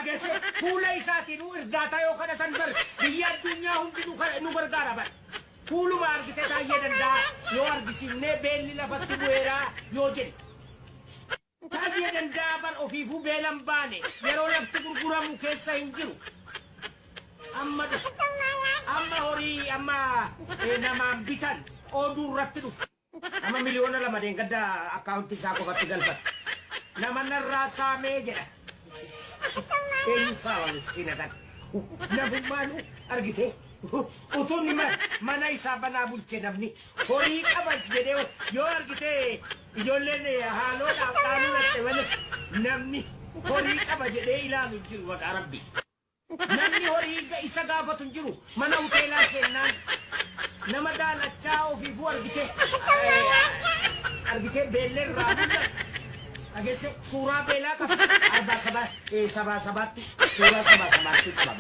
Dhageesse, fuula isaatiin irdaataa yoo kadhatan bar biyya addunyaa hundi nu gargaara bar. Fuuluma argite Taayyee Danda'a yoo argisiifnee beelli lafatti bu'eeraa yoo jedhe. Taayyee Danda'a bar ofiifuu beelan baane, yeroo lafti gurguramu keessa hin jiru. Amma dhufu. Amma horii amma namaan bitan qooduu irratti dhufu. Nama 2 miliyoona deengadda akkaawuntii isaa qofatti galfate. Nama narraa saamee jedha. Eenyu saama miskiina kana? Namummaanu argite utuu inni mana isaa banaa bulche, namni horii qabas jedhee yoo argite ijoolleen haaloodhaaf dhaanuu dhatte malee namni horii qaba jedhee ilaalu hin jiru, maqaa Rabbi. Namni horii isa gaafatu hin jiru. Mana hoteelaa seennaan nama daalachaa ofiifuu argite beelleerraa mul'atu. Dhageesse, suuraa beelaa qaba. Arbaa sabaa sabaa sabaatti suuraa sabaa sabaatti qaba.